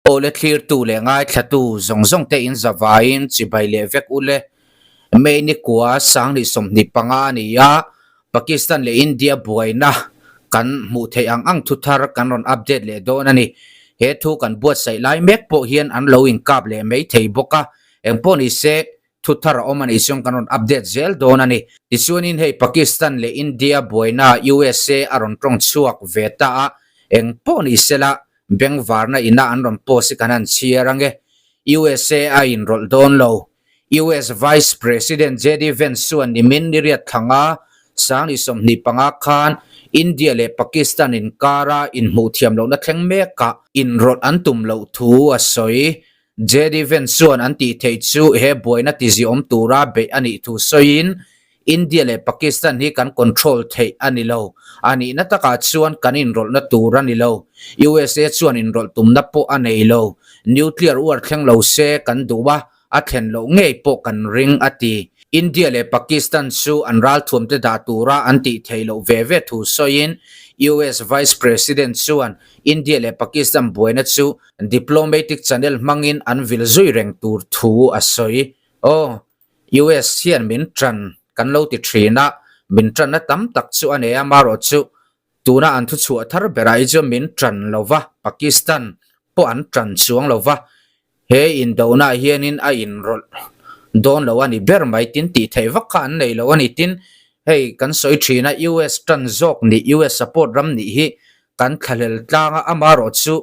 Awle thlirtu leh ngaithlatu zawng zawng te in zavaiin chibai leh vek ule. May ni kua 2025 a ni a, Pakistan leh India buaina kan hmuh theih ang ang thuthar kan rawn update leh dawn a ni. He thu kan buatsaih lai mek pawh hian an lo inkap leh mai thei bawk a, engpawh ni se Thu thar a awm a nih chuan kan rawn update zel dawn a ni. Tichuanin hei Pakistan leh India buaina USA a rawn tawng chhuak ve ta a, eng pawh ni sela bengvarna ina an rawn post hi kan han chhiar ange. USA a inrawlh dawn lo. US Vice President JD Vance chuan nimin ni riat thlanga 2025 khan India leh Pakistan inkara inhmuhthiam lohna thleng mekah inrawlh an tum loh thu a sawi. JD Vance chuan an tih theih chu he buaina tiziawm tura beih a nih thu sawiin, India leh Pakistan hi kan control theih a ni lo. A nihna takah chuan kan inrawlhna tur a ni lo. USA chuan inrawlh tumna pawh a nei lo. Nuclear war thleng lo se kan duh a, a thlen loh ngei pawh kan ring, a ti. India leh Pakistan chu an ralthuamte dah tura an tih theih loh ve ve thu sawiin, US Vice President chuan India leh Pakistan buaina chu Diplomatic channel hmangin an vil zui reng tur thu a sawi. Aw, US hian min tan kan lo ti thin a, min tanna tam tak chu a nei a, marawh chu tuna an thuchhuah thar berah hi chuan min tan lo va, Pakistan pawh an tan chuang lo va, he indonaah hianin a inrawlh dawn lo a ni ber mai tin tih theih vak kha an nei lo a ni. Tin, hei kan sawi thin a, US tan zawk nih, US support ram nih hi kan thlahlel tlang a, amarawh chu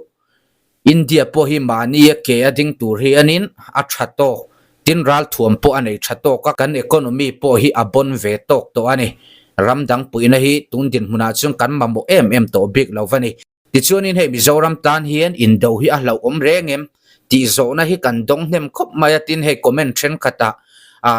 India pawh hi mahni a ke a ding tur hi anin a tha tawk, tin ralthuam pawh a nei tha tawk a, kan economy pawh hi a bon ve tawk tawh a ni. Ram dang puihna hi tun dinhmunah chuan kan mamawh em em tawh bik lo va ni. Tichuanin hei Mizoram tan hian indo hi a hlauhawm reng em tih zawhna hi kan dawng hnem khawp mai a, tin hei comment thenkhatah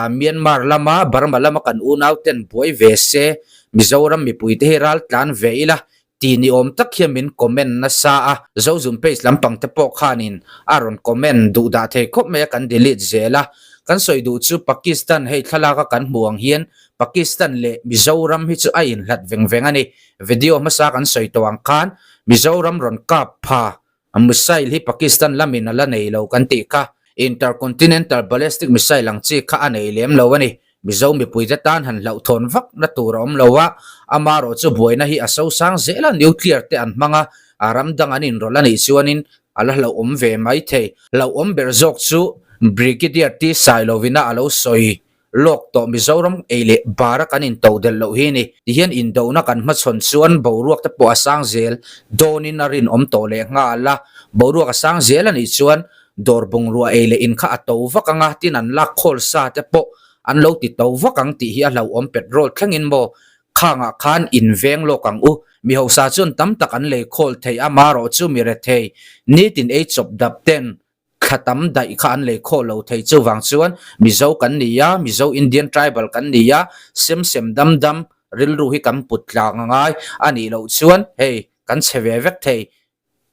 Myanmar lama Burma lama kan unauten buai ve se Mizoram mipuite hi ral tlan ve ila Tih ni awm tak hian min comment nasa a, Zozun page lampang te pawh khanin a rawn comment duh dah thei khawp mai a, kan delete zel a. Kan sawi duh chu Pakistan hei thlalak a kan hmuh ang hian Pakistan leh Mizoram hi chu a inhlat veng veng a ni. Video hmasa kan sawi tawh ang khan Mizoram rawn kap pha missile hi Pakistan lamin a la nei lo kan tih kha. Intercontinental Ballistic Missile ang chi kha a nei lem lo a ni. Mizo mipuite tan han hlauhthawn vak na tur a awm lo a, amarawh chu buaina hi a sosang zel a, nuclear te an hmang a, a ram dang an inrawlh a nih chuanin a la hlauhawm ve mai thei. Hlauhawm ber zawk chu Brigadier T Sailovina a lo sawi lawk tawh Mizoram ei leh bara kan into delh loh hi ni. Tihian indona kan hmachhawn chuan boruak te pawh a sang zel dawnin a rinawm tawh leh nghal a, boruak a sang zel a nih chuan Dawr bungrua ei leh in kha a to vak ang a, tin an lak khawl sa te pawh an lo ti to vak ang tih hi a hlauhawm petrol thlengin maw khangah khan in veng lawk ang u. Mi hausa chuan tam tak an lei khawl thei a, marawh chu mi rethei nitin ei chawp dap ten thla tam daih kha an lei khawl lo thei chuvang chuan Mizo kan ni a, Mizo Indian tribal kan ni a, sem sem dam dam rilru hi kan put tlang a ngai a nih loh chuan hei kan chhe ve vek thei.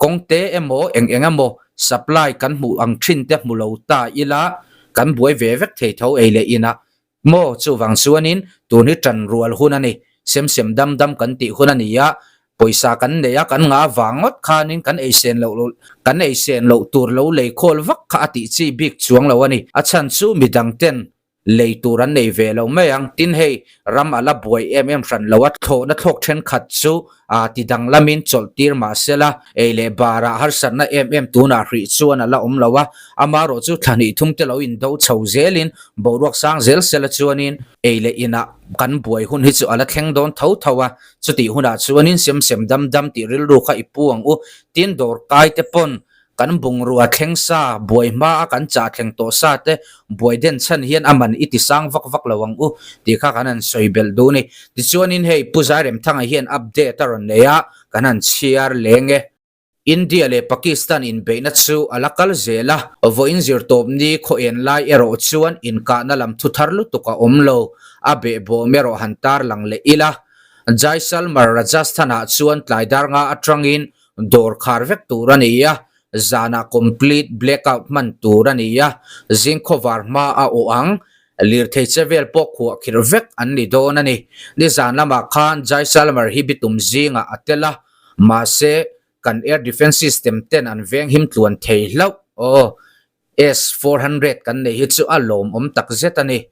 Kawngte emaw eng eng emaw supply kan hmuh ang thin te hmu lo ta ila kan buai ve vek thei tho ei leh ina maw chuvang chuanin tun hi tan rual hun a ni sem sem dam dam kan tih hun a ni a pawisa kan nei a kan ngah vang ngawt khanin kan ei sen loh kan ei sen loh tur lo lei khawl vak kha a tih chi bik chuang lo a ni a chhan chu midang ten Lei tur an nei ve lo mai ang. Tin hei, ram a la buai em em hran lo a, thlawhna thlawk thenkhat chu aa ti danglamin chawlh tir mah se la, ei leh barah harsatna em em tunah hrih chuan a la awm lo a, amarawh chu thla hnih thum te lo indo chho zelin boruak sang zel se la chuanin ei leh inah kan buai hun hi chu a la thleng dawn tho tho a, chutih hunah chuanin sem sem dam dam tih rilru kha i pu ang u. Tin dawrkai te pawn Kan bungrua thleng sa, buai hma a kan chah thleng tawh sa te buai den chhan hian a man i ti sang vak vak lo ang u tih kha kan han sawi belh duh ni. Tichuanin hei Pu Zairemthanga hian update a rawn nei a, kan han chhiar leng e. India leh Pakistan inbeihna chu a la kal zel a, vawiin zirtawp ni khaw en lai erawh chuan inkahna lam thu thar lutuk a awm lo, a behbawm erawh han tarlang leh ila. Jaisalmer, Rajasthan-ah chuan tlai dar nga atangin Dawr khar vek tur a ni a, zanah complete blackout hman tur a ni a, zing khawvar hma a awh ang, lirthei che vel pawh khuah khirh vek an ni dawn a ni. Nizan lamah khan Jaisalmer hi bitum zingah a tel a, mahse Kan air defence system ten an veng him tluan thei hlauh. Aw, S-400 kan nei hi chu a lawmawm tak zet a ni.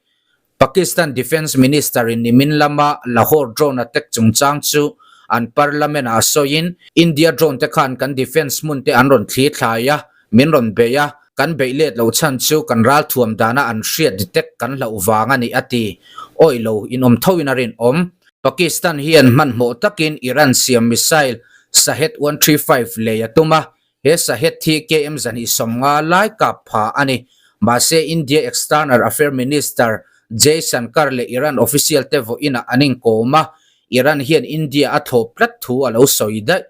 Pakistan Defence Minister in nimin lama Lahore drone attack chungchang chu an parliament ah sawiin, India drone te khan kan defence hmun te an rawn thli thlai a, min rawn bei a, kan beih let loh chhan chu kan ralthuam dana an hriat detect kan hlauh vang a ni a ti. Awih lo inawm thoin a rinawm. Pakistan hian hmanhmawh takin Iran siam missile Shahed 135 lei a tum a, he Shahed hi KM 250 lai kap pha a ni. Mahse India External Affair Minister Jaishankar leh Iran official te vawiinah an inkawm a, Iran hian India a thlawp tlat thu a lo sawi daih.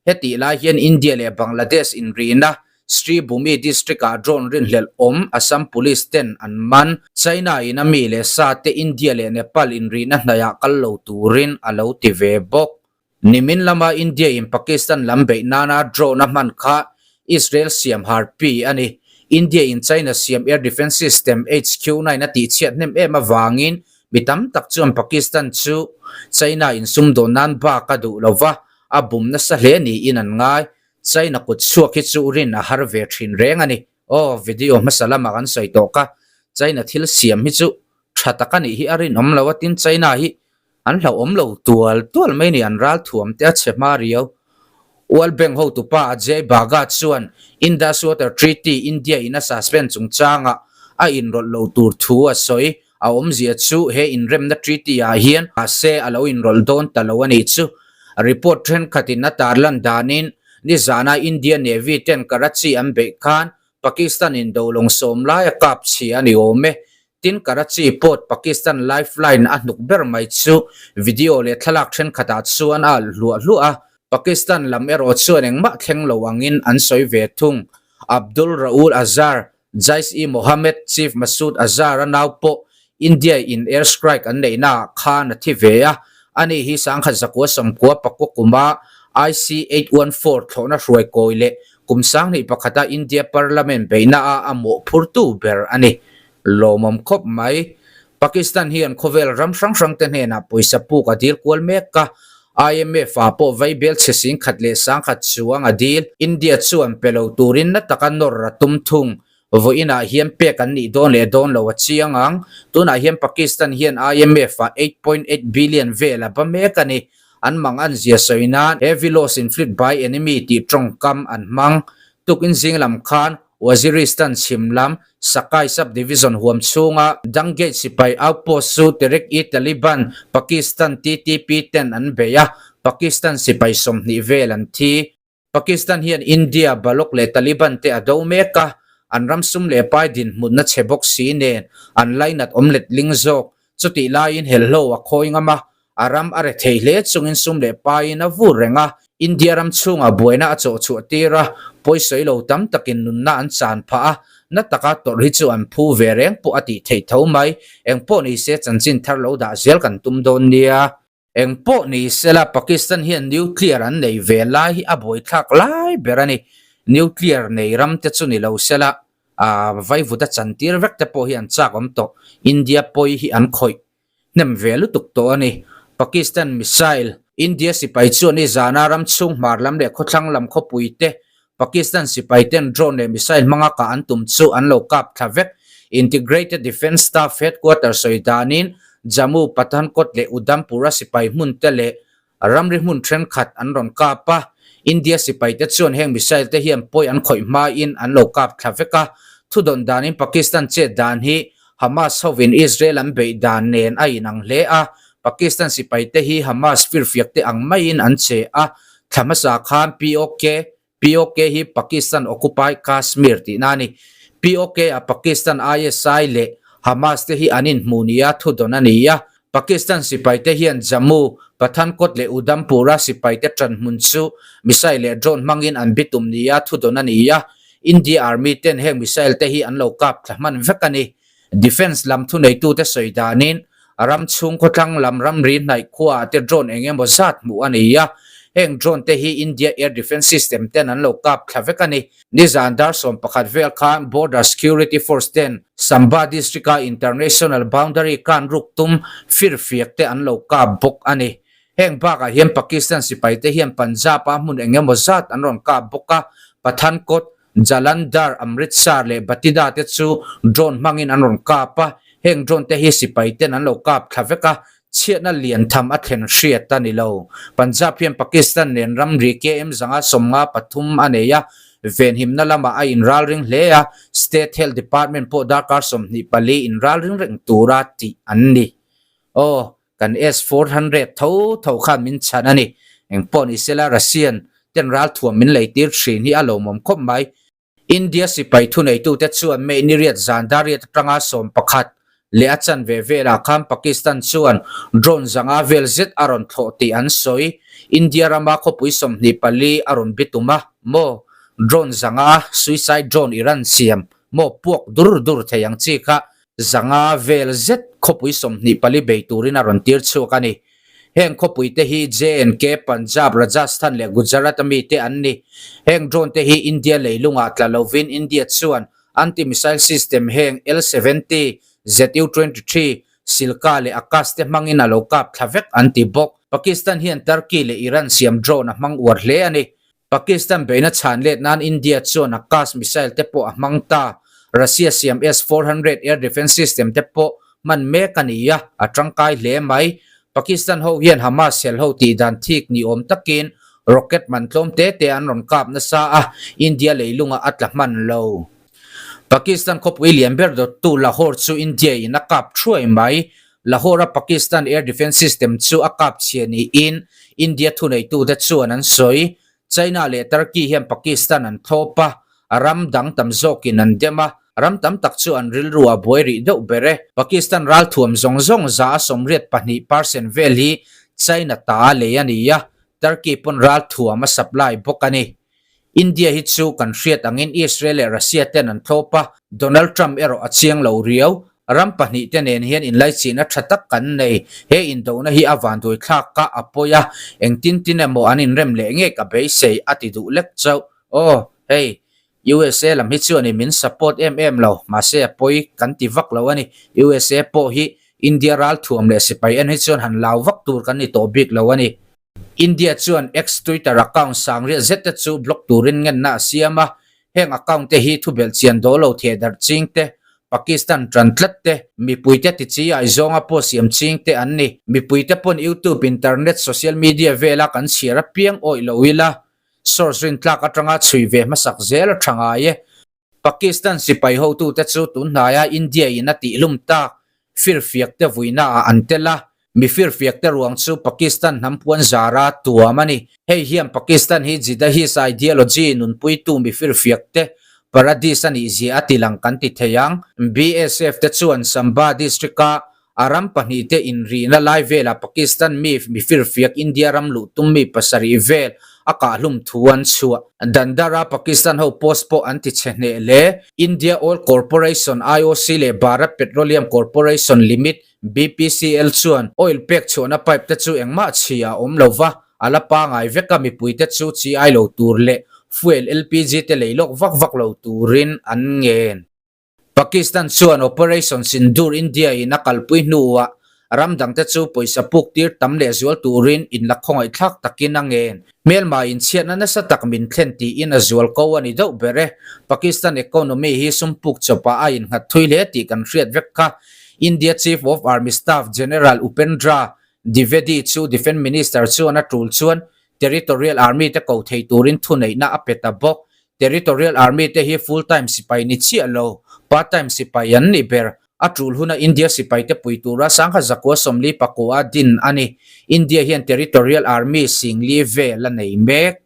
Hetih lai hian India leh Bangladesh inrihna Sri Bhumi District-ah drone rinhlelh awm Assam Police ten an man. China in a mi leh sa te India leh Nepal inrihna hnaihah kal lo turin a lo ti ve bawk. Nimin lama India in Pakistan lam beih nana drone a hman kha Israel siam harpi a ni. India in China siam air defence system HQ-9 a tihchhiat hnem em avangin mi tam tak chuan Pakistan chu China in sumdawn nan bak a duh lova a bum nasa hle niin an ngai. China kut chhuak hi chu rin a har ve thin reng a ni. Aw, video hmasa lamah kan sawi tawh ka, China thil siam hi chu tha tak a nih hi a rinawm lo a, tin China hi an hlauhawm lo tual tual mai a ni, an ral thuam te a chhe hma riau. World Bank hotupa Ajay Bhagat chuan Indus Water Treaty India in a suspend chungchangah a inrawlh lo tur thu a sawi. A awmzia chu he inremna treaty ah hian mahse a lo inrawlh dawn ta lo a nih chu. Report thenkhatin a tarlan danin nizana India Navy ten Karachi an beih khan Pakistan in dolawng sawm lai a kap chhia a ni awm e. Tin Karachi port Pakistan lifeline a hnuk ber mai chu video leh thlalak thenkhatah chuan a alh hluah hluah a. Pakistan lam erawh chuan engmah thleng lo angin an sawi ve thung. Abdul Raul Azhar Jaish-e-Mohammed Chief Masood Azhar-a nau pawh India in air strike an neihna ah khan a thi ve a, ani hi 1999 kuma IC-814 thlawhna hruai kawi leh kum 21 a India Parliament beihna ah a mawhphurtu ber a ni. Lawmawm khawp mai. Pakistan hian khawvel ram hrang hrang te hnenah pawisa puk a dil kual mek a, IMF ah pawh vaibel chhe 10,000 leh 10,000 chuang a dil. India chuan pe lo turin na taka nawr a tum thung. Vawiinah hian pek an nih dawn leh dawn lo a chiang ang. Tunah hian Pakistan hian IMF ah 8.8 billion vel a ba mek a ni. An mang an zia sawi nan heavy loss inflict by enemy tih tawngkam an hmang. Tukin zing lam khan Waziristan chhim lam Sakai Sub-Division huam chhunga Dangate sipai outpost chu Tehrik-e-Taliban Pakistan, TTP, ten an bei a, Pakistan sipai 20 vel an thi. Pakistan hian India, Balok leh Taliban te a do mek a, an ram sum leh pai dinhmunna chhe bawk si nen an lainat awm letling zawk. Chutih laiin helhlo a khawi ngam a, a ram a rethei hle chungin sum leh paiin a vur reng a, India ram chhungah buaina a chawh chhuah tir a, pawisawi lo tam takin nunna an chan phah a, na taka tawrh hi chu an phu ve reng pawh a tih theih tho mai. Engpawh ni se chanchin thar lo dah zel kan tum dawn nia. Engpawh ni sela Pakistan hian nuclear an nei ve lai hi a buaithlak lai ber a ni. Nuclear nei ram te chu ni lo sela vaivut a chantir vek te pawh hi an chak awm tawh. India pawi hi an khawih hnem ve lutuk tawh a ni. Pakistan missile, India sipai chuan i zana ram chhung hmar lam leh khawthlang lam khawpui te Pakistan sipai ten drone leh missile hmanga kah an tum chu an lo kap thla vek. Integrated Defence Staff Headquarters sawi danin Jammu, Pathankot leh Udhampur-a sipai hmun te leh Ramri hmun thenkhat an rawn kap a, India sipaite chuan heng missile te hian pawi an khawih hmain an lo kap thla vek a. Thudawn danin Pakistan chet dan hi Hamas hovin Israel an beih dan nen a inang hle a, Pakistan sipaite hi Hamas firfiak te ang maiin an che a, thla hmasa khan POK, POK hi Pakistan Occupied Kashmir tihna a ni. POK a Pakistan ISI leh Hamas te hi an inhmuh nia thudawn a ni a. Pakistan sipaite hian Jammu, Pathankot leh Udhampur-a sipaite ṭanhmun chu missile leh drone hmangin an bitum nia thudawn a ni a. India Army ten heng missile te hi an lo kap thla hman vek a ni. Defence lam thuneitute sawi danin ram chhung khawthlang lam ramri hnaih khuaah te drone eng emaw zat hmuh a ni a, heng drone te hi India Air Defence System ten an lo kap thla vek a ni. Nizan dar 11 vel khan Border Security Force ten Samba District-a International Boundary kan ruk tum firfiak te an lo kap bawk a ni. Heng bakah hian Pakistan sipaite hian Punjab-a hmun eng emaw zat an rawn kap bawk a, Pathankot, Jalandhar, Amritsar leh Batida te chu drone hmangin an rawn kap a, heng drone te hi sipaiten an lo kap thla vek a, chhiatna lian tham a thlen hriat a ni lo. Punjab hian Pakistan nen ramri KM 503 a nei a, venhimna lamah a inralring hle a, State Health Department pawh darkar 24 inralring reng tura tih an ni. Aw, Kan S-400 tho tho khan min chhan a ni. Engpawh ni sela Russian ten ralthuam min lei tir thin hi a lawmawm khawp mai. India sipai thuneitute chuan May ni riat zan dariat atanga 11 leh a chanve velah khan Pakistan chuan drone zanga vel zet a rawn thlawh tih an sawi. India rama khawpui 24 a rawn bitum a, maw? Drone zanga suicide drone Iran siam maw puak dur dur thei ang chi kha 500 vel zet khawpui 24 bei turin a rawn tir chhuak a ni. Heng khawpui te hi J&K, Punjab, Rajasthan leh Gujarat a mite an ni. Heng drone te hi India leilungah tla lovin India chuan anti-missile system heng L-70, ZU-23, Silka leh Akash te hmangin a lo kap thla vek an ti bawk. Pakistan hian Turkey leh Iran siam drone a hmang uar hle a ni. Pakistan beihna chhan let nan India chuan Akash missile te pawh a hmang ta. Russia siam S-400 air defence system te pawh hman mek a ni a, a tangkai hle mai. Pakistan ho hian Hamas hel ho tih dan thik ni awm takin rocket man tlawm te te an rawn kap nasa a, India leilungah a tla hman lo. Pakistan khawpui lian ber dawttu Lahore chu India in a kap thuai mai. Lahore-a Pakistan air defence system chu a kap chhia niin India thuneitute chuan an sawi. China leh Turkey hian Pakistan an thlawp a, ram dang tam zawkin an dem a, ram tam tak chu an rilru a buai rih deuh ber e. Pakistan ralthuam zawng zawng 82% percent vel hi China ta a lei a ni a, Turkey pawn ralthuam a supply bawk a ni. India hi chu kan hriat angin Israel leh Russia ten an thlawp a, Donald Trump erawh a chiang lo riau. Ram pahnihte nen hian inlaichihna tha tak kan nei. He indona hi a vanduai thlak ka a pawi a, engtin tin emaw an inrem leh nge ka beisei a ti duh lek chauh. Aw, hei, USA lam hi chuan in min support em em lo, mahse a pawi kan ti vak lo a ni. USA pawh hi India ralthuam leh sipai en hi chuan han lau vak tur kan ni tawh bik lo a ni. India chuan X-Twitter account sangriat zet te chu block turin ngenna a siam a, heng account te hi thubelh chian dawl lo thehdarh ching te, Pakistan tan tlat te, mipuite ti chi ai zawnga pawh siam ching te an ni. Mipuite pawn YouTube, internet, social media vela kan chhiar apiang awih lo ila, source rintlak atanga chhui ve hmasak zel a tha ngai e. Pakistan sipai hotute chu tunhnaia India in a tihlum tak firfiak te vuina ah an tel a, mi firfiak te ruang chu Pakistan hnam puan zara tuam a ni. Hei hian Pakistan hi Jihadist ideology nunpuitu mi firfiak te paradis a nih zia a tilang kan ti thei ang. BSF te chuan Samba district a A ram pahnihte inrihna lai velah Pakistan mi mi firfiak India ram luh tum mi pasarih vel a kahhlum thu an chhuah. Dandara Pakistan ho post pawh an ti chhe hneh hle. India Oil Corporation, IOC, leh Bharat Petroleum Corporation Limit, BPCL, chuan oil pek chhuahna pipe te chu engmah chhia a awm lo va, a la pangai vek a, mipuite chu chi ai lo tur leh fuel LPG te lei lawk vak vak lo turin an ngen. Pakistan chuan Operation Sindoor India in a kalpui hnuah ram dangte chu pawisa puk tir tam leh zual turin inla khawngaihthlak takin a ngen. Hmelma inchhiatna nasa tak min thlen tiin a zual ko a ni deuh ber e. Pakistan economy hi sum puk chawpah a innghat thui hle tih kan hriat vek kha. India Chief of Army Staff General Upendra Dwivedi chu Defence Minister chuan a tul chuan Territorial Army te ko thei turin thuneihna a pe ta bawk. Territorial Army te hi full time sipai ni chiah lo, part time sipai an ni ber. A tul huna India sipai te pui tura sangha zakua 44 a din a ni. India hian Territorial Army singli vel a nei mek.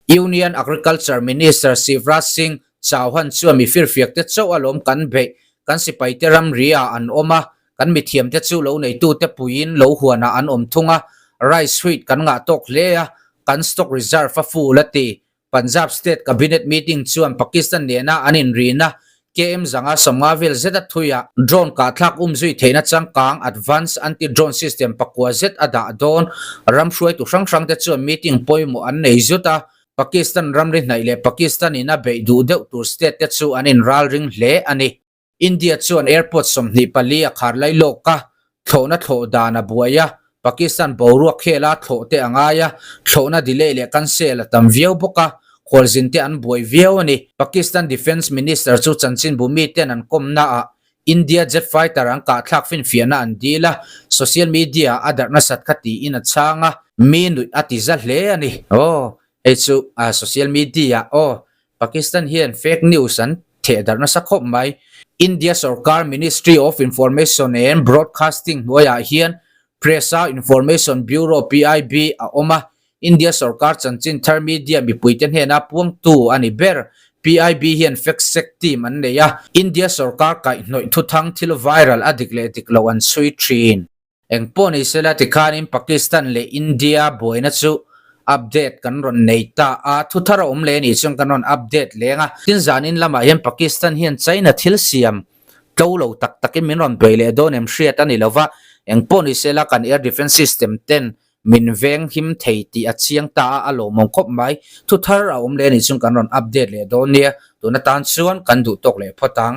Union Agriculture Minister Shivraj Singh Chauhan chuan mi firfiak te chauh alawm kan beih, kan sipai te ramri ah an awm a, kan mithiam te chu lo neitu te puiin lo huanah an awm thung a, rice wheat kan ngah tawk hle a, kan stock reserve a full a ti. Punjab State Cabinet meeting chuan Pakistan nena an inrihna KM 150 vel zet a thui a, drone kahthlak umzui theihna changkang Advanced Anti-Drone System pakua zet a dah dawn. Ram hruaitu hrang hrangte chuan meeting pawimawh an nei zut a, Pakistan ramri hnaih leh Pakistan in a beih duh deuh tur state te chu an inralring hle a ni. India chuan airport 24 a khar lai lawk a, thlawhna thlawh dan a buai a, Pakistan boruak khela thlawh te a ngai a, thlawhna delay leh cancel a tam viau bawk a, khualzin te an buai viau a ni. Pakistan Defence Minister chu chanchinbu miten an kawmnaah India jet fighter an kahthlak finfiahna an dil a, social media ah a darh nasat kha tiin a chhang a, mi nuih a ti za hle a ni. Aw, hei chu social media aw, Pakistan hian fake news an theh darh nasa khawp mai. India sorkar Ministry of Information and Broadcasting hnuaiah hian Press a Information Bureau, PIB, a awm a, India sorkar chanchin thar media mipuite hnena puangtu a ni ber. PIB hian fact check team an nei a, India sorkar kaihhnawih thuthang thil viral a dik leh dik lo an chhui thin. Eng pawh ni sela tikhanin Pakistan leh India buaina chu update kan rawn nei ta a, thu thar a awm leh anih chuan kan rawn update leng a. Tin zanin lamah hian Pakistan hian China thil siam tlo lo tak takin min rawn bei leh dawn em hriat a ni lo va, eng pawh ni sela kan air defence system ten min veng him thei tih a chiang ta a, a lawmawm khawp mai. Thu thar a awm leh anih chuan kan rawn update leh dawn nia, tun atan chuan kan duh tawk leh phawt ang.